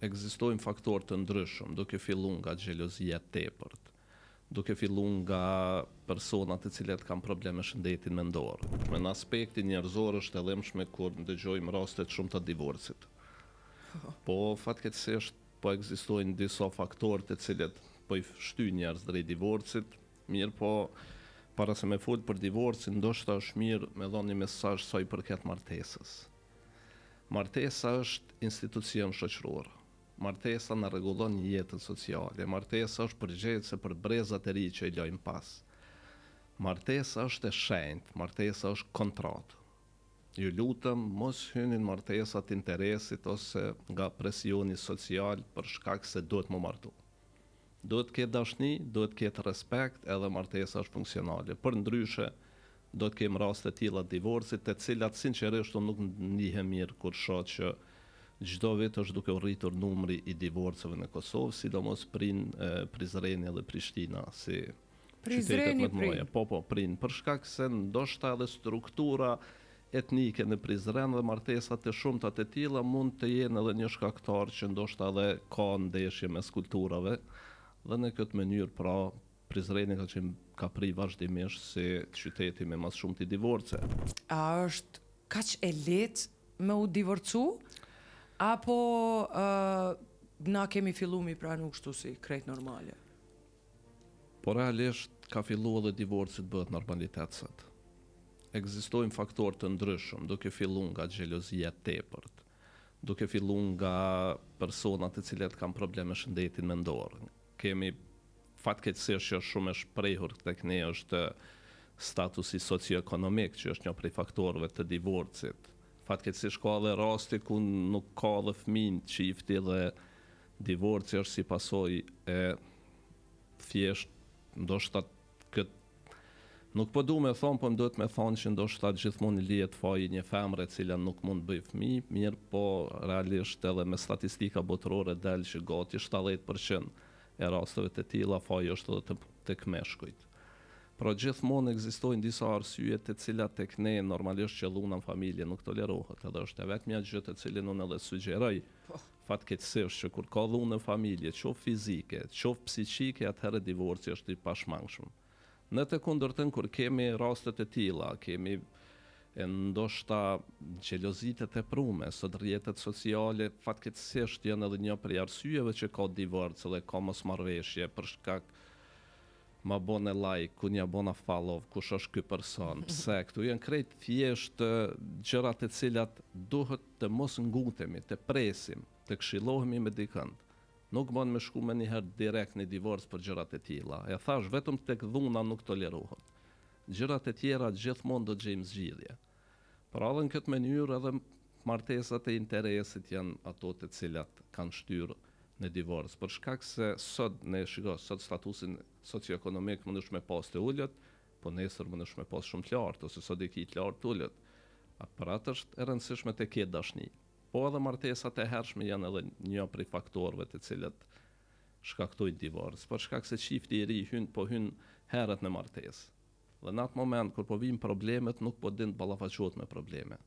Ekzistojnë faktorë të ndryshëm, duke fillu nga xhelozia e tepërt, duke fillu nga personat të cilët kanë probleme me shëndetin mendor. Në aspektin njerëzor është e dhimbshme kur ndëgjojmë raste të shumta të divorcit. Po fatkeqësisht po ekzistojnë disa faktorë të cilët po i shtyjnë njerëz drejt divorcit, mirëpo para se me fol për divorcin, ndoshta është mirë me dhënë një mesazh sa i përket martesës. Martesa është institucion shoqëror. Martesa na rregullon jetën sociale. Martesa është përgjegjëse për brezat e ri që i lojmë pas. Martesa është e shenjtë, martesa është kontratë. Ju lutem, mos hyni në martesa të interesit ose nga presioni social për shkak se duhet mu martu. Duhet të ketë dashni, duhet të ketë respekt edhe martesa është funksionale. Përndryshe, do të kem raste të tilla të divorcit, të cilat sinqerisht unë nuk ndihem mirë kur shoh që çdo vit është duke u rritur numri i divorceve në Kosovë, sidomos prin Prizreni dhe Prishtina si qytetet më të mëdha. Po, po, prin, për shkak se ndoshta edhe struktura etnike në Prizren dhe martesat e shumta të tilla mund të jenë edhe një shkaktar që ndoshta edhe ka ndeshje mes kulturave dhe në këtë mënyrë, pra, Prizreni ka qenë ka pri vazhdimisht si qyteti me ma s'shumti divorce. A është kaq e lehtë me u divorcu apo na kemi fillu mi pranu kështu si krejt normale? Po realisht ka fillu edhe divorci të bëhet normalitet sot. Ekzistojnë faktorë të ndryshëm, duke fillu nga xhelozia e tepërt, duke fillu nga personat të cilët kanë probleme me shëndetin mendor. Kemi fatkeqësisht që është shumë e shprehur tek ne është statusi socioekonomik, që është një prej faktorëve të divorcit. Fatkeqësisht ka edhe raste ku nuk ka edhe fëmijë çifti dhe divorci është si pasojë e thjesht ndoshta këtë nuk po du me thonë, po më duhet me thonë që ndoshta gjithmonë i lihet faji një femre e cila nuk mund të bëjë fëmijë, mirë po realisht edhe me statistika botërore del që gati 70% e rasteve të tilla faji është edhe tek meshkujt. Pra gjithmonë ekzistojnë disa arsye të cilat tek ne normalisht që dhuna në familje nuk tolerohet, edhe është e vetmja gjë të cilën unë edhe sugjeroj fatkeqësisht që kur ka dhunë në familje, qoftë fizike, qoftë psiqike, atëherë divorci është i pashmangshëm. Në të kundërtën, kur kemi raste të tilla, kemi e ndoshta xhelozitë e teprume, sot rrjetet sociale fatkeqësisht janë edhe një prej arsyeve që ka divorc dhe ka mosmarrëveshje për shkak ma bone like, ku nja bona follow, kush është ky person, pse, këtu janë krejt thjesht gjërat të cilat duhet të mos ngutemi, të presim, të këshillohemi me dikënd. Nuk bën me shku me njëherë direkt në divorc për gjërat e tilla. E thash, vetëm tek dhuna nuk tolerohet. Gjërat e tjera gjithmonë do të gjejmë zgjidhje. Pra edhe në këtë mënyrë edhe martesat e interesit janë ato të cilat kanë shtyrë në divorc. Për shkak se sot ne shiko, sot statusin socioekonomik mundesh me pas të ulët, po nesër mundesh me pas shumë të lartë ose sot e ki të lartë të ulët. A për atë është e rëndësishme të ketë dashni. Po edhe martesat e hershme janë edhe një prej faktorëve të cilët shkaktojnë divorc, për shkak se çifti i ri hyn po hyn herët në martesë. Dhe në atë moment kur po vijnë problemet nuk po din të ballafaqohet me probleme.